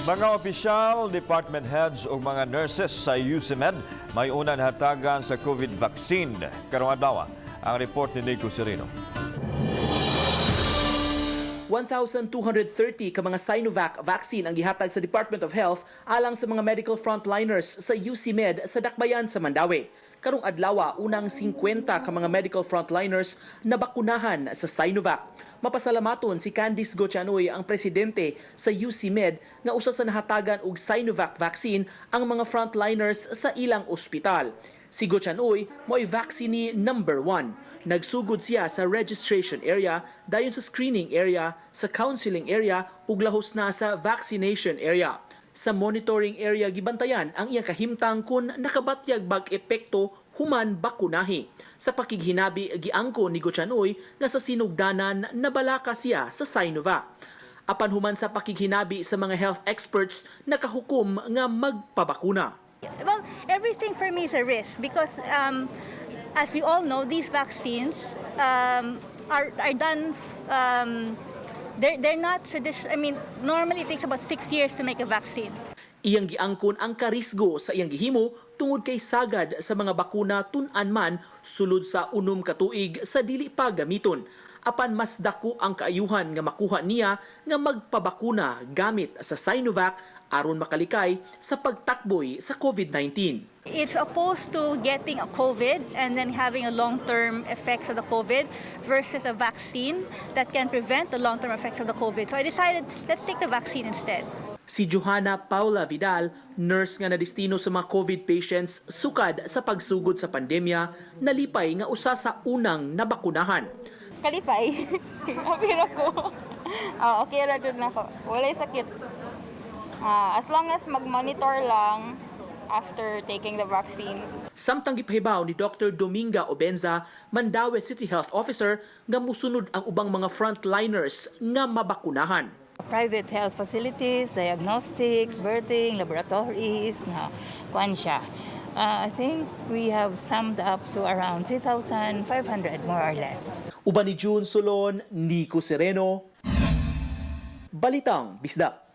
Mga opisyal, department heads ug mga nurses sa UCMed may unang hatagan sa COVID vaccine karong adlaw. Ang report ni Nico Sereno. 1,230 ka mga Sinovac vaccine ang gihatag sa Department of Health alang sa mga medical frontliners sa UCMed sa Dakbayan sa Mandaue. Karong adlaw, unang 50 ka mga medical frontliners na bakunahan sa Sinovac. Mapasalamaton si Candice Gotianuy, ang presidente sa UCMed, nga usa sa nahatagan og Sinovac vaccine ang mga frontliners sa ilang ospital. Si Gotianuy mo'y vaccinee number 1. Nagsugod siya sa registration area, dayon sa screening area, sa counseling area ug lahos na sa vaccination area. Sa monitoring area, gibantayan ang iyang kahimtang kung nakabatyag bag epekto human bakunahi. Sa pakighinabi, giangko ni Gotianuy nga sa sinugdanan nabalaka siya sa Sinovac. Apan human sa pakighinabi sa mga health experts, nakahukom nga magpabakuna. Well, everything for me is a risk because, as we all know, these vaccines are done. They're not traditional. I mean, normally it takes about 6 years to make a vaccine. Iyang giangkon ang karisgo sa iyang gihimo tungod kay sagad sa mga bakuna tun-an man sulod sa 6 ka tuig sa dili pa gamiton. Apan mas dako ang kaayuhan nga makuha niya nga magpabakuna gamit sa Sinovac aron makalikay sa pagtakboy sa COVID-19. It's opposed to getting a COVID and then having a long-term effects of the COVID versus a vaccine that can prevent the long-term effects of the COVID. So I decided, let's take the vaccine instead. Si Johanna Paula Vidal, nurse nga nadestino sa mga COVID patients sukad sa pagsugod sa pandemya, nalipay nga usa sa unang nabakunahan. Kalipay. Happy ra ko. Ah, okay ra jud nako. Walay sakit. Ah, as long as mag-monitor lang after taking the vaccine. Samtang gipahibaw ni Dr. Dominga Obenza, Mandaue City Health Officer, nga musunod ang ubang mga frontliners nga mabakunahan. Private health facilities, diagnostics, birthing, laboratories, na kuan siya. I think we have summed up to around 3,500, more or less. Uban ni June Solon, Nico Sereno, Balitang Bisdak.